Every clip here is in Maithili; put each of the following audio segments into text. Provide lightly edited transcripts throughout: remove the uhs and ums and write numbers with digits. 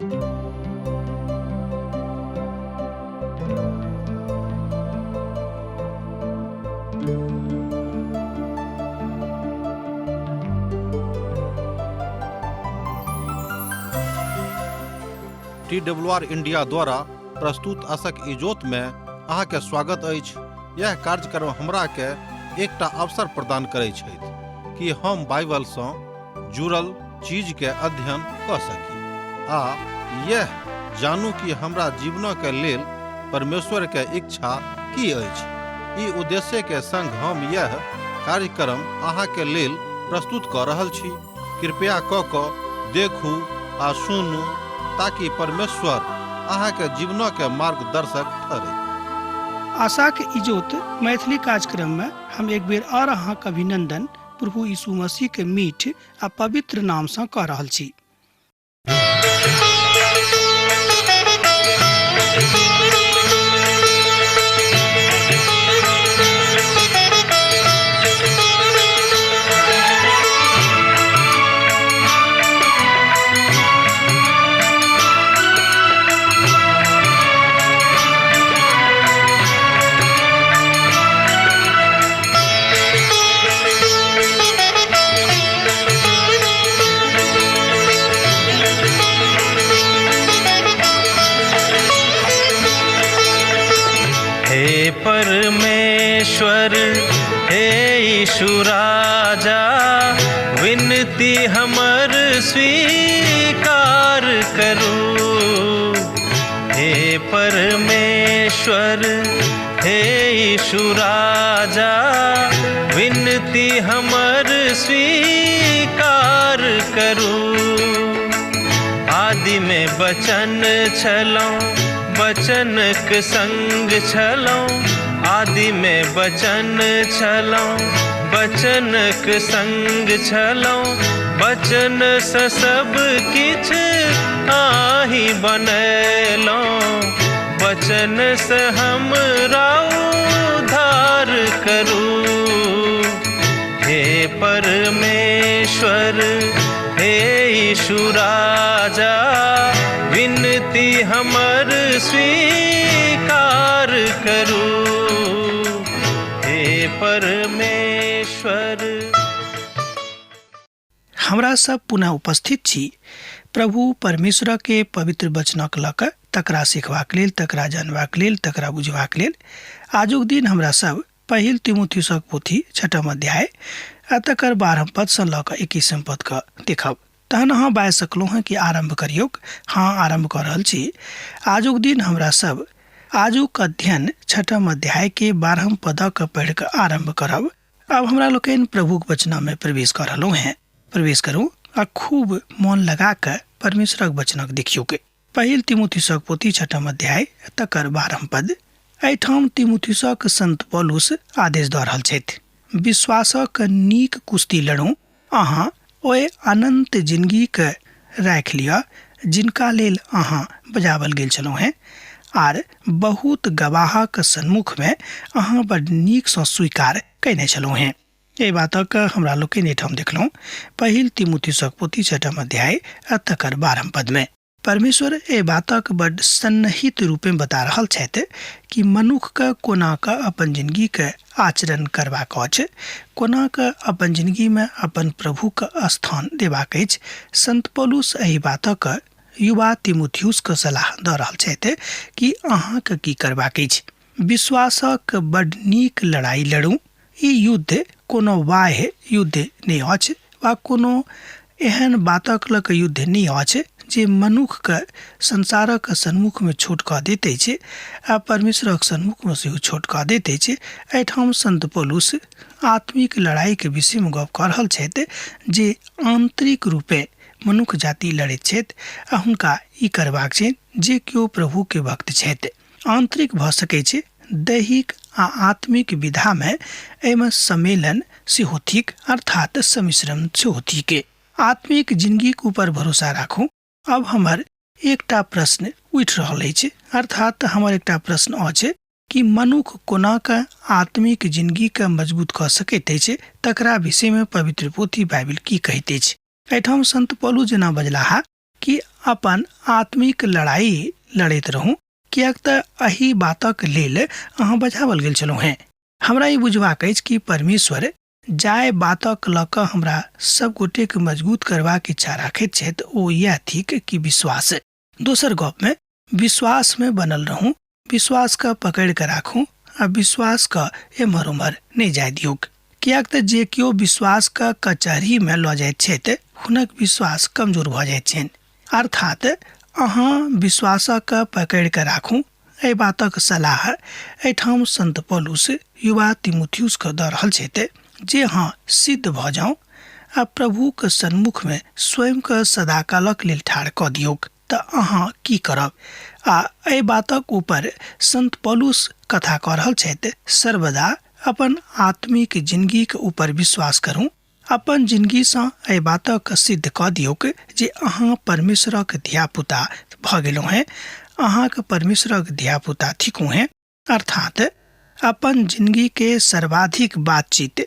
टी डब्ल्यू आर इंडिया द्वारा प्रस्तुत असक इजोत में अहाँके स्वागत अछि। यह कार्यक्रम हमरा के एकटा अवसर प्रदान करै छथि कि हम बाइबल सँ जुड़ल चीज के अध्ययन कऽ सकी आ यह जानू कि हमरा जीवन के लेल परमेश्वर के इच्छा की अछि। ई उद्देश्य के संग हम यह कार्यक्रम अहाँ के लेल प्रस्तुत कऽ रहल छी। कृपया कऽ कऽ देखू आ सुनू ताकि परमेश्वर अहाँ के जीवन के मार्गदर्शक ठहरे। आशाक इजोत मैथिली कार्यक्रम में हम एक बेर और अहाँक अभिनंदन प्रभु यीशु मसीह के मीठ आ पवित्र नाम सँ कऽ रहल छी। हे परमेश्वर, हे यीशु राजा, विनती हमर स्वीकार करू। हे परमेश्वर, हे यीशु राजा, विनती हमर स्वीकार करू। आदि में बचन छलौं, बचनक संग छलौं। आदि में बचन छलौं, बचनक संग छलौं। बचन सँ सब किछ आही बनेलौं, बचन सँ हमरा उद्धार करू। हे परमेश्वर, हे यीशु राजा, विनती हमर स्वीकार करू। हे परमेश्वर। हमरा सब पुनः उपस्थित छी प्रभु परमेश्वर के पवित्र वचनक लऽ कऽ, तकरा सिखबाक लेल, तकरा जानबाक लेल, तकरा बुझबाक लेल। आजुक दिन हमरा सब पहिल तिमुथियुसक पोथी छठम अध्याय आ तकर 12 पदसँ लऽ कऽ 21 पद कऽ देखब। तहन अहाँ बाजि सकलहुँ हँ कि आरम्भ करियौक। हाँ, आरम्भ कऽ रहल छी। आजुक दिन हमरा सब आजुक अध्ययन छठम अध्याय के 12 पदक पढ़ि कऽ आरम्भ करब। आब हमरा लोकनि प्रभुक वचनामे प्रवेश कऽ रहलहुँ हेँ। प्रवेश करू आ खूब मोन लगा कऽ परमेश्वरक वचनक देखियौक। पहिल तिमुथियुसक पोथी छठम अध्याय तकर 12 पद। एहिठाम तिमुथियुसक संत पौलुस आदेश दऽ रहल छथि, विश्वासक नीक कुश्ती लड़ू, अहाँ ओहि अनंत जिंदगीके राखि लिअ जिनका लेल अहाँ बजावल गेल छलहुँ हेँ, आर बहुत गवाहक सन्मुखमे अहाँ बड नीकसँ स्वीकार कयने छलहुँ हेँ। एहि बातक हमरा लोकनि एहिठाम देखलहुँ पहिल तिमुथियुसक पोथी छठम अध्याय आ तकर 12 पदमे। परमेश्वर एहि बातक बड सन्निहित रूपे बता रहल छथि कि मनुखके कोना कऽ अपन जिंदगीके आचरण करबाक अछि, कोना कऽ अपन जिंदगीमे अपन प्रभुके स्थान देबाक अछि। संत पौलुस एहि बातक युवा तिमुथियुसके सलाह दऽ रहल छथि कि अहाँके की करबाक अछि। विश्वासक बड नीक लड़ाई लड़ू। ई युद्ध कोनो बाह्य युद्ध नहि अछि वा कोनो एहन बातक लऽ कऽ युद्ध नहि अछि जे मनुखके संसारक सन्मुखमे छोट कऽ दैत अछि आ परमेश्वरक सन्मुखमे सेहो छोट कऽ दैत अछि। एहिठाम संत पौलुस आत्मिक लड़ाईके विषयमे गप कऽ रहल छथि जे आंतरिक रूपे मनुख जाति लड़ैत छथि आ हुनका ई करबाक छनि जे केओ प्रभुके भक्त छथि। आंतरिक भऽ सकै छै, दैहिक आ आत्मिक विधामे एहिमे सम्मेलन सेहो थिक, अर्थात सम्मिश्रण सेहो थिक। आत्मिक जिंदगीक ऊपर भरोसा राखू। अब हमर एकटा प्रश्न उठि रहल अछि, अर्थात हमर एकटा प्रश्न अछि कि मनुख कोना कऽ आत्मिक जिंदगीके मजबूत कऽ सकैत अछि, तकरा विषयमे पवित्र पोथी बाइबिल की कहैत अछि। एहिठाम संत पौलुस जेना बजलाह, कि अपन आत्मिक लड़ाई लड़ैत रहू, किएक तऽ एहि बातक लेल अहाँ बजाओल गेल छलहुँ हेँ। हमरा ई बुझबाक अछि कि परमेश्वर जाहि बातक लऽ कऽ हमरा सब गोटेके मजबूत करबाक इच्छा राखैत छथि ओ इएह थिक कि विश्वास। दोसर गपमे विश्वासमे बनल रहू, विश्वासके पकड़ि कऽ राखू आ विश्वासके एम्हर ओम्हर नहि जाय दियौक, किएक तऽ जे केओ विश्वासके कचहरीमे लऽ जाइत छथि हुनक विश्वास कमजोर भऽ जाइत छनि। अर्थात अहाँ विश्वासके पकड़ि कऽ राखू, एहि बातक सलाह एहिठाम संत पौलुस युवा तिमुथियुसके दऽ रहल छथि जे अहाँ सिद्ध भऽ जाउ आ प्रभुक सन्मुखमे स्वयंके सदाकालक लेल ठाढ़ कऽ दियौक तऽ अहाँ की करब। आ एहि बातक ऊपर संत पौलुस कथा कऽ रहल छथि, सर्वदा अपन आत्मिक जिनगीक ऊपर विश्वास करू, अपन जिनगीसँ एहि बातक सिद्ध कऽ दियौक जे अहाँ परमेश्वरक धियापुता भऽ गेलहुँ हेँ, अहाँक परमेश्वरक धियापुता थिकहुँ हेँ। अर्थात अपन जिनगीके सर्वाधिक बातचीत,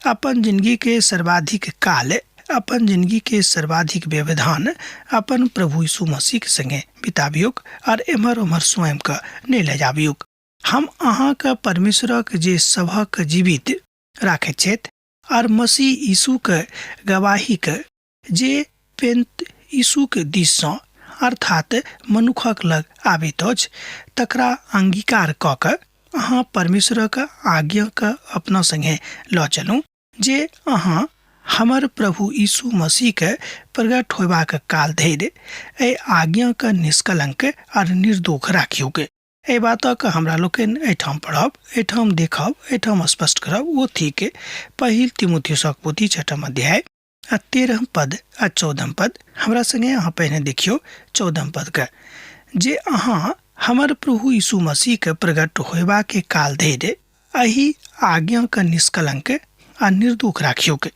अपन जिनगीके सर्वाधिक काल, अपन जिनगीके सर्वाधिक व्यवधान अपन प्रभु यीशु मसीहके संगे बिताबियौक आओर एम्हर ओम्हर स्वयंके नहि लऽ जाबियौक। हम अहाँके परमेश्वरक जे सभक जीवित राखैत छथि आओर मसीह यीशुके गवाहीके जे पेंत यीशुके दिससँ अर्थात मनुखक लग आबैत अछि तकरा अंगीकार कऽ कऽ अहाँ परमेश्वरक आज्ञाके अपना सङ्गे लऽ चलू जे अहाँ हमर प्रभु यीशु मसीहके प्रकट होयबाक काल धरि एहि आज्ञाके निष्कलंक आर निर्दोष राखियौक। एहि बातक हमरा लोकनि एहिठाम पढ़ब, एहिठाम देखब, एहिठाम स्पष्ट करब ओ थिक पहिल तिमुथियुसक पोथी छठम अध्याय आ 13 पद आ 14 पद। हमरा संगे अहाँ पहिने देखियौ 14 पदके, जे अहाँ हमर प्रभु यीशु मसीहके प्रकट होयबाके काल धरि एहि आज्ञाके निष्कलंक आ निर्दोष राखियौक।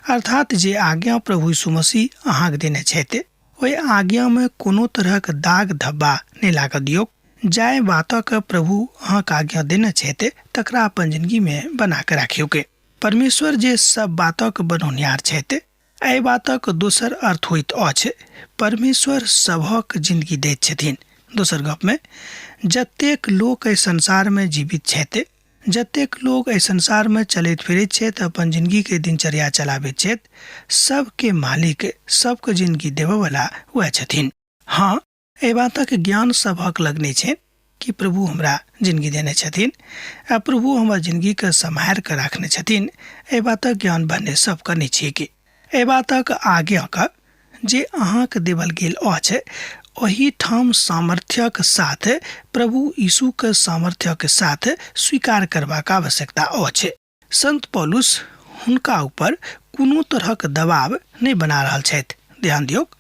अर्थात जे आज्ञा प्रभु यीशु मसीह अहाँके देने छथि ओहि आज्ञामे कोनो तरहक दाग धब्बा नहि लागऽ दियौक। जाहि बातक प्रभु अहाँके आज्ञा देने छथि तकरा अपन जिनगीमे बना कऽ राखियौक। परमेश्वर जे सब बातक बनौनिहार छथि, एहि बातक दोसर अर्थ होइत अछि परमेश्वर सभक जिंदगी दैत छथिन। दोसर गपमे जतेक लोक एहि संसारमे जीवित छथि, जतेक लोक एहि संसारमे चलैत फिरैत छथि, अपन जिंदगीके दिनचर्या चलाबैत छथि, सबके मालिक, सबके जिंदगी देबऽवला वएह छथिन। हाँ, एहि बातक ज्ञान सभक लग नहि छै कि प्रभु हमरा जिनगी देने छथिन आ प्रभु हमर जिनगीके सम्हारि कऽ राखने छथिन। एहि बातक ज्ञान भने सबके नहि छै कि एहि बातक आज्ञाके जे अहाँके देवल गेल अछि ओहि ठाम सामर्थ्यक साथ प्रभु यीशुके सामर्थ्यक साथ स्वीकार करबाक आवश्यकता अछि। संत पौलुस हुनका ऊपर कोनो तरहक दबाव नहि बना रहल छथि। ध्यान दियौक,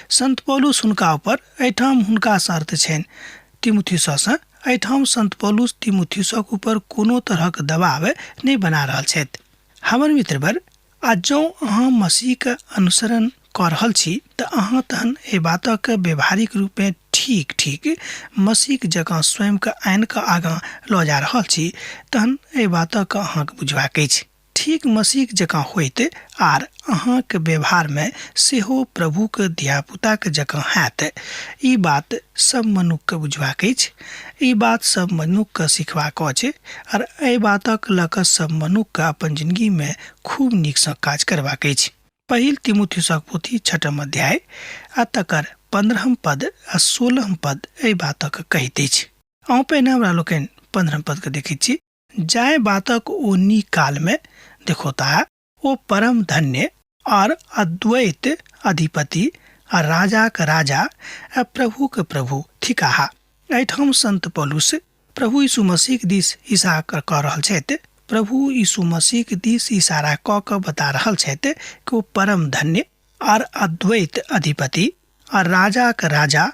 संत पौलुस हुनका ऊपर, एहिठाम हुनकासँ अर्थ छनि तिमुथियुससँ, एहिठाम संत पौलुस तिमुथियुसक ऊपर कोनो तरहक दबाव नहि बना रहल छथि। हमर मित्रवर, आ जँ अहाँ मसीहके अनुसरण कऽ रहल छी तऽ अहाँ तहन एहि बातक व्यवहारिक रूपमे ठीक ठीक मसीह जकाँ स्वयंके आनि कऽ आगाँ लऽ जा रहल छी, तहन एहि बातक अहाँके बुझबाक अछि। ठीक मसीह जकाँ होइत आर अहाँक व्यवहारमे सेहो प्रभुक धियापुताक जकाँ हैत। ई बात सब मनुक्खके बुझबाक अछि, ई बात सब मनुक्खके सिखबाक अछि आर एहि बातक लऽ कऽ सब मनुक्खके अपन जिनगीमे खूब नीकसँ काज करबाक अछि। पहिल तिमुथियुसक पोथी छठम अध्याय आ तकर 15 पद आ 16 पद एहि बातक कहैत अछि। अहूँ पहिने हमरा लोकनि 15 पदके देखैत छी। जाहि बातक ओ नीक कालमे देखौताह ओ परम धन्य और अद्वैत अधिपति आ राजाक राजा आ प्रभुक प्रभु थिकाह। एहिठाम संत पौलुस प्रभु यीशु मसीहक दिस इशारा कऽ रहल छथि। प्रभु यीशु मसीहक दिस इशारा कऽ कऽ बता रहल छथि कि ओ परम धन्य और अद्वैत अधिपति आ राजाक राजा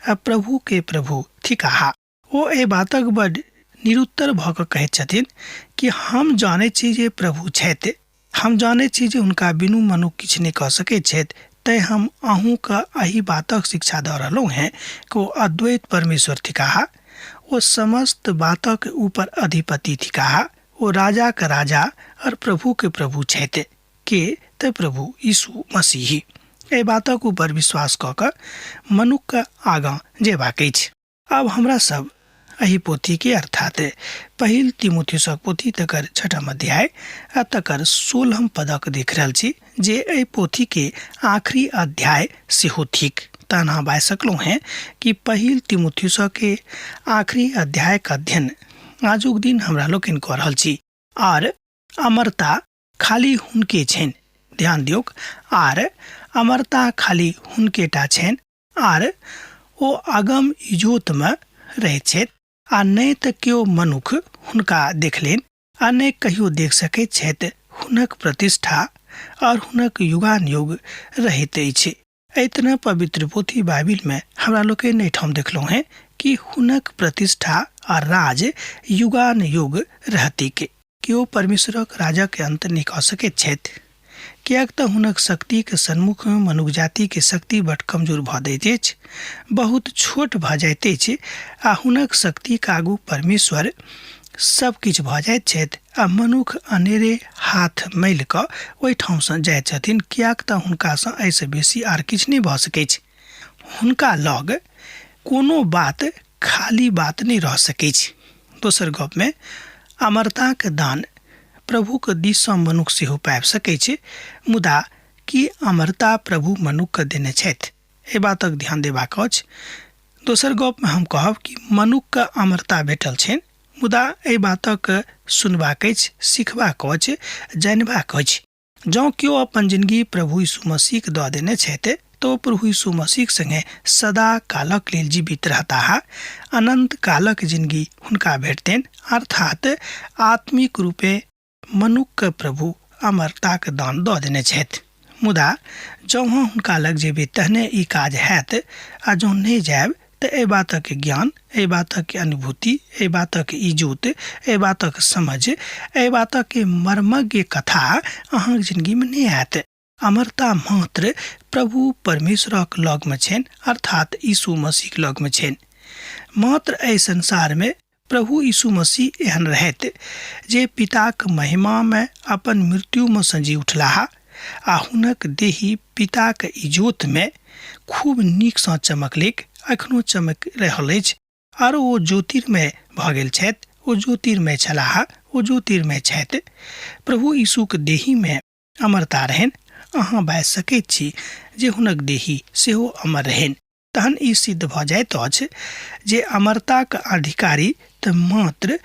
आ प्रभु के प्रभु थिकाह। ओ एहि बातक बड निरुत्तर भऽ कऽ कहैत छथिन कि हम जानैत छी जे प्रभु छथि, हम जानैत छी जे हुनका बिनु मनुख किछु नहि कऽ सकैत छथि, तैँ हम अहूँके एहि बातक शिक्षा दऽ रहलहुँ हेँ कि ओ अद्वैत परमेश्वर थिकाह, ओ समस्त बातक ऊपर अधिपति थिकाह, ओ राजाक राजा और प्रभुके प्रभु छथि, के तऽ प्रभु यीशु मसीह। एहि बातक ऊपर विश्वास कऽ कऽ मनुक्खके आगाँ जेबाक अछि। आब हमरा सब एहि पोथीके अर्थात पहिल तिमुथियुसक पोथी तकर छठम अध्याय आ तकर 16 पदक देख रहल छी, जे एहि पोथीके आखिरी अध्याय सेहो थिक। तहन अहाँ बाजि सकलहुँ हेँ कि पहिल तिमुथियुसके आखिरी अध्यायके अध्ययन आजुक दिन हमरा लोकनि कऽ रहल छी। आर अमरता खाली हुनके छनि, ध्यान दियौक, आर अमरता खाली हुनकेटा छनि, आर ओ अगम इजोतमे रहैत छथि आ नहि तऽ केओ मनुख हुनका देखलनि आ नहि कहियो देख सकैत छथि। हुनक प्रतिष्ठा और हुनक युगानुयुग रहैत अछि। एहि तरह पवित्र पोथी बाइबिलमे हमरा लोकनि एहिठाम देखलहुँ हेँ कि हुनक प्रतिष्ठा आ राज युगानुयुग रहतीक। केओ परमेश्वरक राजक अंत नहि कऽ सकैत छथि, किएक तऽ हुनक शक्तिक सन्मुखमे मनुख जातिके शक्ति बड कमजोर भऽ दैत अछि, बहुत छोट भऽ जाइत अछि आ हुनक शक्तिक आगू परमेश्वर सब किछु भऽ जाइत छथि आ मनुख अनेरे हाथ मलि कऽ ओहिठामसँ जाइत छथिन, किएक तऽ हुनकासँ एहिसँ बेसी आर किछु नहि भऽ सकैछ। हुनका लग कोनो बात खाली बात नहि रह सकैछ। दोसर गपमे अमरताक दान प्रभुक दिससँ मनुख सेहो पाबि सकैछ, मुदा की अमरता प्रभु मनुखके देने छथि, एहि बातक ध्यान देबाक अछि। दोसर गपमे हम कहब कि मनुखके अमरता भेटल छनि, मुदा एहि बातक सुनबाक अछि, सिखबाक अछि, जानबाक अछि। जँ केओ अपन जिनगी प्रभु यीशु मसीहके दऽ देने छथि तऽ ओ प्रभु यीशु मसीहक सङ्गे सदा कालक लेल जीवित रहताह। अनन्त कालक जिनगी हुनका भेटतनि, अर्थात आत्मिक रूपे मनुखके प्रभु अमरताक दान दऽ देने छथि। मुदा जँ अहाँ हुनका लग जेबै तहने ई काज हैत, आ जँ नहि जायब तऽ एहि बातक ज्ञान, एहि बातक अनुभूति, एहि बातक इजोत, एहि बातक समझ, एहि बातक मर्मज्ञ कथा अहाँक जिनगीमे नहि आयत। अमरता मात्र प्रभु परमेश्वरक लगमे छनि, अर्थात यीशु मसीहक लगमे छनि। मात्र एहि संसारमे प्रभु यीशु मसीह एहन रहथि जे पिताक महिमामे अपन मृत्युमे सँ जी उठलाह आ हुनक देही पिताक इजोतमे खूब नीकसँ चमकलैक, एखनो चमकि रहल अछि, आर ओ ज्योतिर्मय भऽ गेल छथि। ओ ज्योतिर्मय छलाह, ओ ज्योतिर्मय छथि। प्रभु यीशुक देहीमे अमरता रहनि। अहाँ बाजि सकैत छी जे हुनक देही सेहो अमर रहनि। तहन ई सिद्ध भऽ जाइत अछि जे अमरताक अधिकारी तऽ मात्र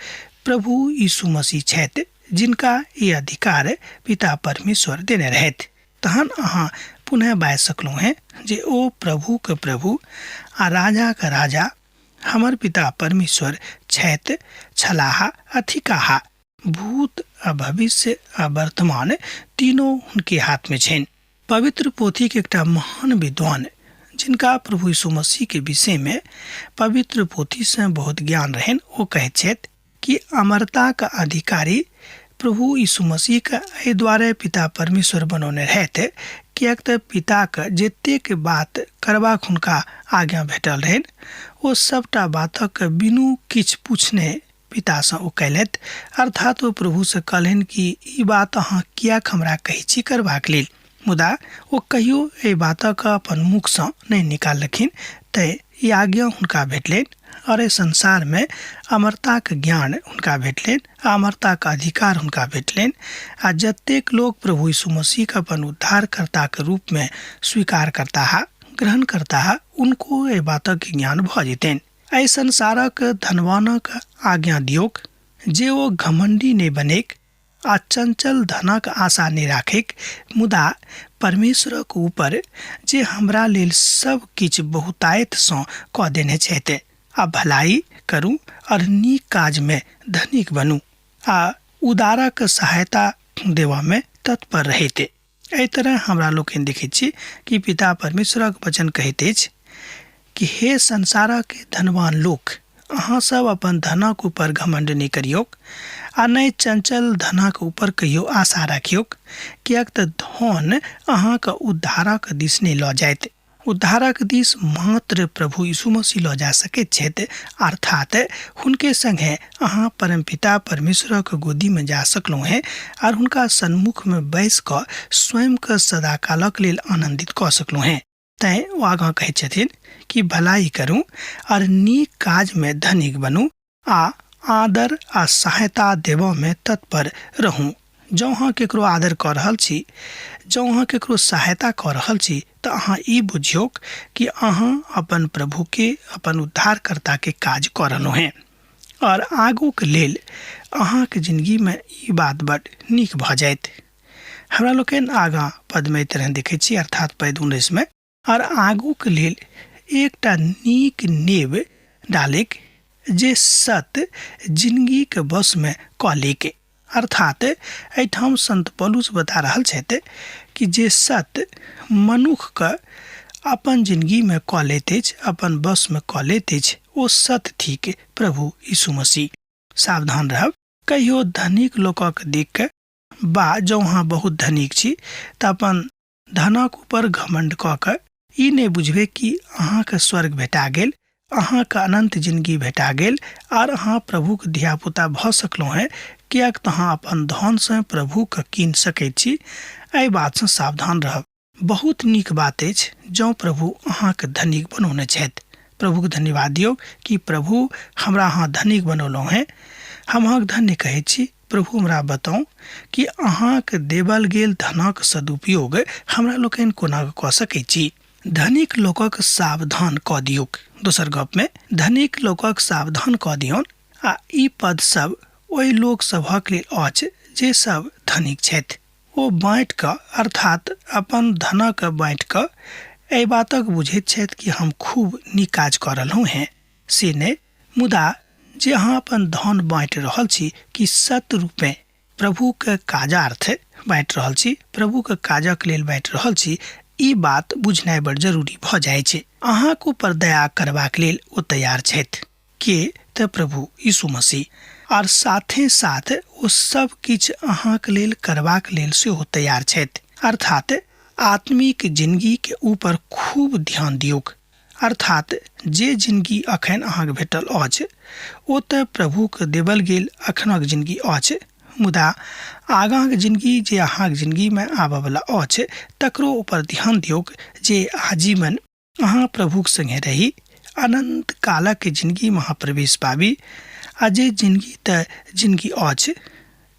प्रभु यीशु मसीह छथि, जिनका ई अधिकार पिता परमेश्वर देने रहथि। तहन अहाँ पुनः बाजि सकलहुँ हेँ जे ओ प्रभुक प्रभु आ राजाक राजा हमर पिता परमेश्वर छथि, छलाह आ थिकाह। भूत आ भविष्य आ वर्तमान तीनों हुनके हाथमे छनि। पवित्र पोथीके एकटा महान विद्वान, जिनका प्रभु यीशु मसीहके विषयमे पवित्र पोथीसँ बहुत ज्ञान रहनि, ओ कहैत छथि कि अमरताक अधिकारी प्रभु यीशु मसीहके एहि दुआरे पिता परमेश्वर बनौने रहथि, किएक तऽ पिताक जतेक बात करबाक हुनका आज्ञा भेटल रहनि, ओ सभटा बातक बिनु किछु पूछने पितासँ ओ कयलथि। अर्थात ओ प्रभुसँ कहलनि कि ई बात अहाँ किएक हमरा कहै छी करबाक लेल। मुदा ओ कहियो एहि बातक अपन मुखसँ नहि निकाललखिन। तैँ ई आज्ञा हुनका भेटलनि आओर एहि संसारमे अमरताक ज्ञान हुनका भेटलनि आ अमरताक अधिकार हुनका भेटलनि। आ जतेक लोक प्रभु यीशु मसीहके अपन उद्धारकर्ताक रूपमे स्वीकार करताह, ग्रहण करताह, उनको एहि बातक ज्ञान भऽ जेतनि। एहि संसारक धनवानक आज्ञा दियौक जे ओ घमण्डी नहि बनैक आ चंचल धनक आशा नहि राखैक, मुदा परमेश्वरक ऊपर जे हमरा लेल सब किछु बहुतायतसँ कऽ देने छथि, आ भलाई करू और नीक काजमे धनिक बनू आ उदारक सहायता देबऽमे तत्पर रहैत। एहि तरह हमरा लोकनि देखैत छी कि पिता परमेश्वरक वचन कहैत अछि कि हे संसारक धनवान लोक, अहाँ सब अपन धनक ऊपर घमंड नहि करियौक आ नहि चंचल धनक ऊपर कहियो आशा राखियौक, किएक तऽ धन अहाँके उद्धारक दिस नहि लऽ जायत। उद्धारक दिस मात्र प्रभु यीशु मसीह लऽ जा सकैत छथि। अर्थात हुनके संगे अहाँ परमपिता परमेश्वरक गोदीमे जा सकलहुँ हेँ आर हुनका सन्मुखमे बैस कऽ स्वयंके सदाकालक लेल आनन्दित कऽ सकलहुँ हेँ। तैँ ओ आगाँ कहैत छथिन कि भलाइ करू आर नीक काजमे धनिक बनू आ आदर आ सहायता देबऽमे तत्पर रहू। जँ अहाँ केकरो आदर कऽ रहल छी, जँ अहाँ केकरो सहायता कऽ रहल छी, तऽ अहाँ ई बुझियौक कि अहाँ अपन प्रभुके, अपन उद्धारकर्ताके काज कऽ रहलहुँ हेँ आओर आगूके लेल अहाँके जिनगीमे ई बात बड्ड नीक भऽ जायत। हमरा लोकनि आगाँ पदमे एहि तरहे देखै छी, अर्थात पद 19मे, आओर आगूके लेल एकटा नीक नेब डालिक जे सत जिनगीके वशमे कऽ लिक। अर्थात एहिठाम संत पौलुस बता रहल छथि कि जे सत मनुखके अपन जिनगीमे कऽ लैत अछि, अपन वशमे कऽ लैत अछि, ओ सत थिक प्रभु यीशु मसीह। सावधान रहब, कहियो धनिक लोकक देख कऽ बा जँ अहाँ बहुत धनिक छी तऽ अपन धनक ऊपर घमण्ड कऽ कऽ ई नहि बुझबै कि अहाँके स्वर्ग भेटा गेल, अहाँके अनन्त जिनगी भेटा गेल आर अहाँ प्रभुक धियापुता भऽ सकलहुँ हेँ, किएक तऽ अहाँ अपन धनसँ प्रभुके कीन सकैत छी। एहि बातसँ सावधान रहब। बहुत नीक बात अछि जँ प्रभु अहाँके धनिक बनौने छथि। प्रभुके धन्यवाद दियौ कि प्रभु हमरा अहाँ धनिक बनौलहुँ हेँ। हम अहाँके धन्य कहैत छी। प्रभु हमरा बताउ कि अहाँक देबल गेल धनक सदुपयोग हमरा लोकनि कोना कऽ सकैत छी। धनिक लोकक सावधान कऽ दियौक। दोसर गपमे धनिक लोकक सावधान कऽ दियौन आ ई पद सब ओहि लोक सभक लेल अछि जे सब धनिक छथि। ओ बाँटि कऽ अर्थात अपन धनक बाँटि कऽ एहि बातक बुझैत छथि कि हम खूब नीक काज कऽ रहलहुँ हेँ, से नहि, मुदा जे अहाँ अपन धन बाँटि रहल छी कि सत रूपेँ प्रभुके काजार्थ बाँटि रहल छी, प्रभुके काजक लेल बाँटि रहल छी, ई बात बुझनाइ बड़ जरूरी भऽ जाइ छै। अहाँक ऊपर दया करबाक लेल ओ तैयार छथि। के तऽ प्रभु यीशु मसीह। आर साथे साथ ओ सब किछु अहाँक लेल करबाक लेल सेहो तैयार छथि। अर्थात आत्मिक जिनगीके ऊपर खूब ध्यान दियौक। अर्थात जे जिनगी अखन अहाँके भेटल अछि ओ तऽ प्रभुके देबल गेल अखनक जिनगी अछि, मुदा आगाँके जिनगी जे अहाँके जिनगीमे आबऽवला अछि तकरो ऊपर ध्यान दियौक जे आजीवन अहाँ प्रभुक सङ्गे रही, अनन्त कालक जिनगीमे अहाँ प्रवेश पाबी आ जे जिनगी तऽ जिनगी अछि,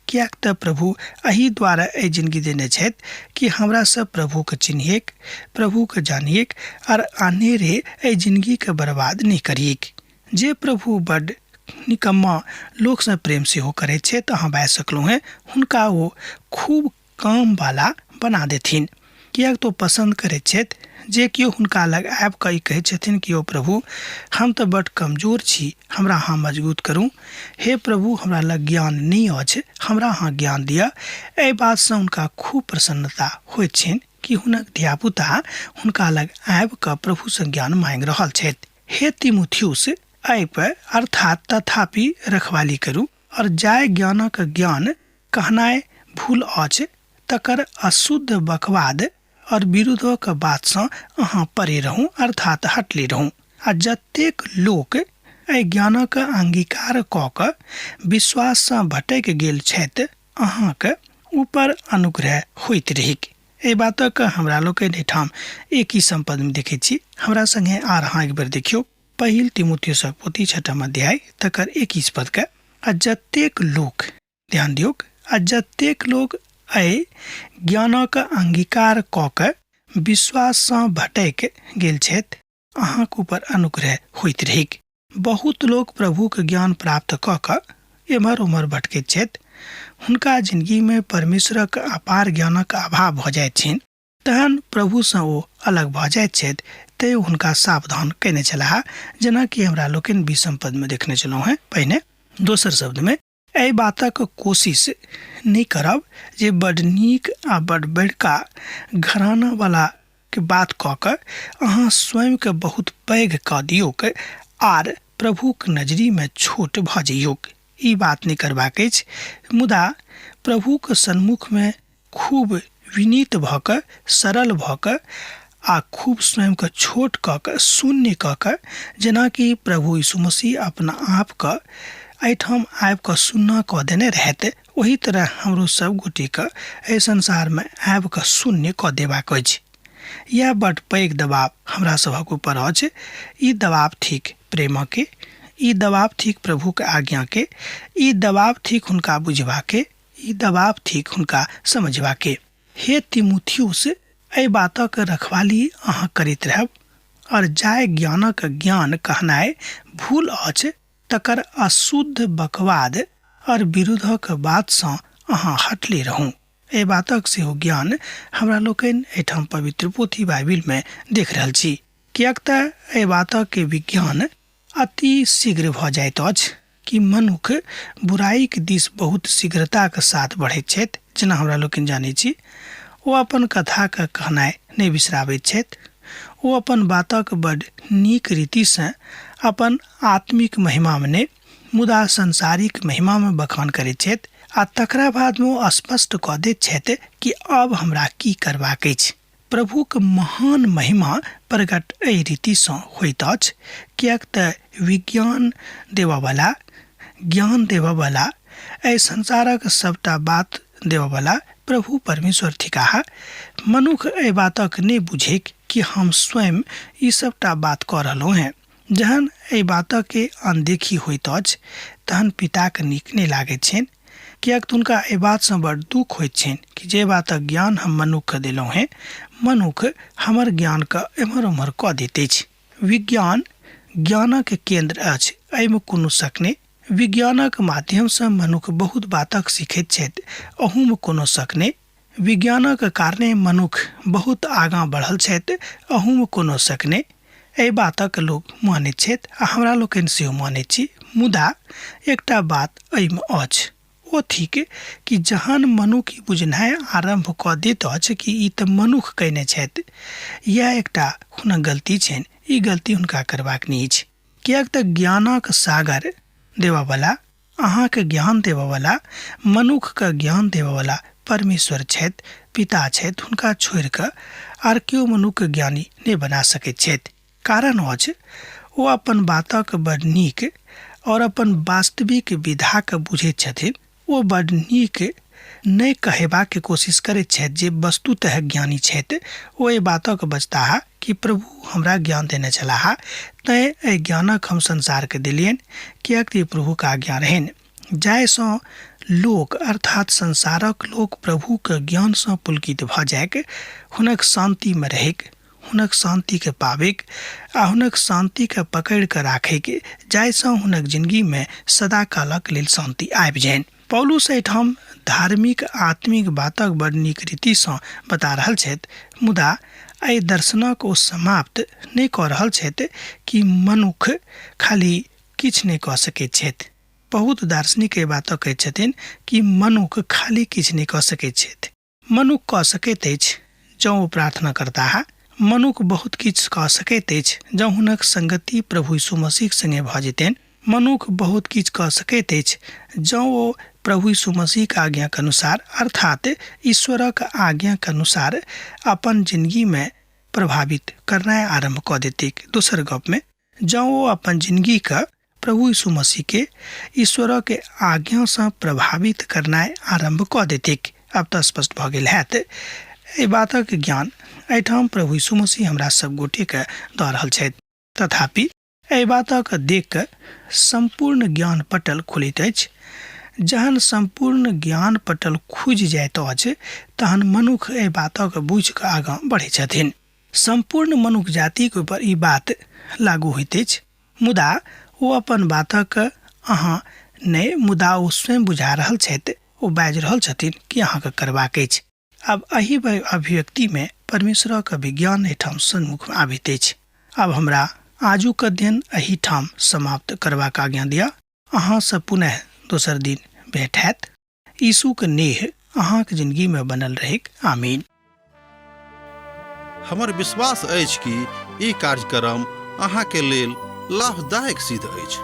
किएक तऽ प्रभु एहि द्वारा एहि जिनगी देने छथि कि हमरा सब प्रभुके चिन्हिएक, प्रभुके जानिएक आर अनेरे एहि जिनगीके बर्बाद नहि करिएक। जे प्रभु बड्ड निकम्मा लोकसँ प्रेम सेहो करैत छथि, अहाँ बाजि सकलहुँ हेँ, हुनका ओ खूब कामवला बना देथिन, किएक तऽ ओ पसन्द करैत छथि जे केओ हुनका लग आबि कऽ ई कहैत छथिन कि यौ प्रभु, हम तऽ बड्ड कमजोर छी, हमरा अहाँ मजगूत करू। हे प्रभु, हमरा लग ज्ञान नहि अछि, हमरा अहाँ ज्ञान दिअ। एहि बातसँ हुनका खूब प्रसन्नता होइत छनि कि हुनक धियापुता हुनका लग आबि कऽ प्रभुसँ ज्ञान माँगि रहल छथि। हे तिमुथियुस, एहि पर अर्थात तथापि रखवाली करू और जाहि ज्ञानक ज्ञान कहनाइ भूल अछि तकर अशुद्ध बकवाद और विरुद्धक बातसँ अहाँ परे रहू, अर्थात हटले रहू। आ जतेक लोक एहि ज्ञानक अंगीकार कऽ कऽ विश्वाससँ भटकि गेल छथि, अहाँक ऊपर अनुग्रह होइत रहैक। एहि बातक हमरा लोकनि एहिठाम एक ही सम्पदमे देखैत छी। हमरा सङ्गे आर अहाँ एक बेर देखियौ पहिल तिमुथियुसक पोथी छठम अध्याय तकर 21 पदके। आ जतेक लोक, ध्यान दियौक, आ जतेक लोक एहि ज्ञानक अंगीकार कऽ कऽ विश्वाससँ भटकि गेल छथि, अहाँक ऊपर अनुग्रह होइत रहैक। बहुत लोक प्रभुक ज्ञान प्राप्त कऽ कऽ एम्हर ओम्हर भटकैत छथि। हुनका जिनगीमे परमेश्वरक अपार ज्ञानक अभाव भऽ जाइत छनि, तहन प्रभुसँ ओ अलग भऽ जाइत छथि। तेँ हुनका सावधान कयने छलाह, जेनाकि हमरा लोकनि 20 पदमे देखने छलहुँ हेँ पहिने। दोसर शब्दमे एहि बातक कोशिश नहि करब जे बड्ड नीक आ बड्ड बड़का घरानावला के बात कऽ कऽ अहाँ स्वयंके बहुत पैघ कऽ दियौक आर प्रभुक नजरिमे छोट भऽ जइयौक। ई बात नहि करबाक अछि, मुदा प्रभुक सन्मुखमे खूब विनीत भऽ कऽ, सरल भऽ कऽ आ खूब स्वयंके छोट कऽ कऽ, शून्य कऽ कऽ, जेनाकि प्रभु यीशु मसीह अपना आपके एहिठाम आबि कऽ शून्य कऽ देने रहथि, ओही तरह हमरो सब गोटेके एहि संसारमे आबि कऽ शून्य कऽ देबाक अछि। इएह बड्ड पैघ दबाव हमरा सभक ऊपर अछि। ई दबाव थिक प्रेमके, ई दबाव थिक प्रभुके आज्ञाके, ई दबाव थिक हुनका बुझबाके, ई दबाव थिक हुनका समझबाके। हे तिमुथियुस, एहि बातक रखवाली अहाँ करैत रहब, और जाहि ज्ञानक ज्ञान कहनाइ भूल अछि तकर अशुद्ध बकवाद और विरोधक बातसँ अहाँ हटले रहू। एहि बातक सेहो ज्ञान हमरा लोकनि एहिठाम पवित्र पोथी बाइबिलमे देख रहल छी, किएक तऽ एहि बातक विज्ञान अति शीघ्र भऽ जाइत अछि कि मनुख बुराइक दिस बहुत शीघ्रताक साथ बढ़ैत छथि। जेना हमरा लोकनि जानैत छी, ओ अपन कथाके कहनाइ नहि बिसराबैत छथि। ओ अपन बातक बड्ड नीक रीतिसँ अपन आत्मिक महिमामे नहि मुदा सांसारिक महिमामे बखान करैत छथि आ तकरा बादमे ओ स्पष्ट कऽ दैत छथि कि आब हमरा की करबाक अछि। प्रभुक महान महिमा प्रकट एहि रीतिसँ होइत अछि, किएक तऽ विज्ञान देबऽवला, ज्ञान देबऽवला, एहि संसारक सभटा बात देबऽवला प्रभु परमेश्वर थिकाह। मनुख एहि बातक नहि बुझैक कि हम स्वयं ई सभटा बात कऽ रहलहुँ हेँ। जहन एहि बातके अनदेखी होइत अछि तहन पिताके नीक नहि लागैत छनि, किएक तऽ हुनका एहि बातसँ बड़ दुःख होइत छनि कि जे बातक ज्ञान हम मनुखके देलहुँ हेँ, मनुख हमर ज्ञानके एम्हर ओम्हर कऽ दैत अछि। विज्ञान ज्ञानक केन्द्र अछि, एहिमे कोनो शक नहि। विज्ञानक माध्यमसँ मनुख बहुत बातक सीखैत छथि, अहूमे कोनो शक नहि। विज्ञानक कारणे मनुख बहुत आगाँ बढ़ल छथि, अहूमे कोनो शक नहि। एहि बातक लोक मानैत छथि आ हमरा लोकनि सेहो मानैत छी। मुदा एकटा बात एहिमे अछि, ओ थिक कि जहन मनुख ई बुझनाइ आरम्भ कऽ दैत अछि कि ई तऽ मनुख कयने छथि, इएह एकटा हुनक गलती छनि। ई गलती हुनका करबाक नहि अछि, किएक तऽ ज्ञानक सागर देबऽवला, अहाँके ज्ञान देबऽवला, मनुखके ज्ञान देबऽवला परमेश्वर छथि, पिता छथि। हुनका छोड़ि कऽ आर केओ मनुखके ज्ञानी नहि बना सकैत छथि। कारण अछि ओ अपन बातक बड़ नीक और अपन वास्तविक विधाके बुझैत छथिन। ओ बड़ नीक नहि कहेबाके कोशिश करैत छथि जे वस्तुतः ज्ञानी छथि। ओ एहि बातक बजताह कि प्रभु हमरा ज्ञान देने छलाह, तैँ एहि ज्ञानक हम संसारके देलियनि, किएक तऽ ई प्रभुके आज्ञा रहनि, जाहिसँ लोक अर्थात संसारक लोक प्रभुके ज्ञानसँ पुलकित भऽ जाइक, हुनक शान्तिमे रहैक, हुनक शान्तिके पाबैक आ हुनक शान्तिके पकड़ि कऽ राखैक, जाहिसँ हुनक जिनगीमे सदाकालक लेल शान्ति आबि जानि। पौलुस एहिठाम धार्मिक आत्मिक बातक बड़ नीक रीतिसँ बता रहल छथि, मुदा एहि दर्शनक ओ समाप्त नहि कऽ रहल छथि कि मनुख खाली किछु नहि कऽ सकैत छथि। बहुत दार्शनिक एहि बातक कहैत छथिन कि मनुख खाली किछु नहि कऽ सकैत छथि। मनुख कऽ सकैत अछि जँ ओ प्रार्थना करताह। मनुख बहुत किछु कऽ सकैत अछि जँ हुनक संगति प्रभु यीशु मसीहक संगे भऽ जेतनि। मनुख बहुत किछु कऽ सकैत अछि जँ ओ प्रभु यीशु मसीहक आज्ञाक अनुसार अर्थात ईश्वरक आज्ञाक अनुसार अपन जिनगीमे प्रभावित करनाइ आरम्भ कऽ देतैक। दोसर गपमे जँ ओ अपन जिनगीके प्रभु यीशु मसीहके ईश्वरक आज्ञासँ प्रभावित करनाइ आरम्भ कऽ देतैक। आब तऽ स्पष्ट भऽ गेल हैत। एहि बातक ज्ञान एहिठाम प्रभु यीशु मसीह हमरा सब गोटेके दऽ रहल छथि। तथापि एहि बातक देख कऽ सम्पूर्ण ज्ञान पटल खुलैत अछि। जहन सम्पूर्ण ज्ञान पटल खुजि जाइत अछि तहन मनुख एहि बातक बुझि कऽ आगाँ बढ़ै छथिन। सम्पूर्ण मनुख जातिक ऊपर ई बात लागू होइत अछि, मुदा ओ अपन बातक अहाँ नहि, मुदा ओ स्वयं बुझा रहल छथि, ओ बाजि रहल छथिन कि अहाँके करबाक अछि। आब एहि अभिव्यक्तिमे परमेश्वरक विज्ञान एहिठाम सन्मुखमे आबैत अछि। आब हमरा आजुक अध्ययन एहिठाम समाप्त करबाक आज्ञा दिअ। अहाँसँ पुनः दोसर दिन भेंट हैत। यीशुक नेह अहाँक जिंदगीमे बनल रहैक। आमीन। हमर विश्वास अछि कि ई कार्यक्रम अहाँके लेल लाभदायक सिद्ध अछि।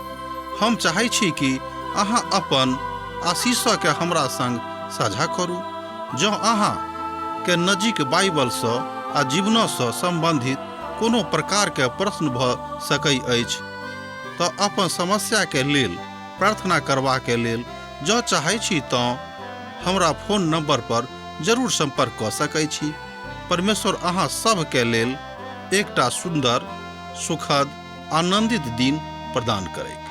हम चाहै छी कि अहाँ अपन आशीषके हमरा संग साझा करू। जँ अहाँ के नजीक बाइबलसँ आ जीवनसँ सम्बन्धित कोनो प्रकारके प्रश्न भऽ सकै अछि तऽ अपन समस्याके लेल प्रार्थना करबाके लेल जँ चाहै छी तँ हमरा फोन नंबर पर जरूर सम्पर्क कऽ सकै छी। परमेश्वर अहाँ सभके लेल एकटा सुन्दर, सुखद, आनन्दित दिन प्रदान करैत।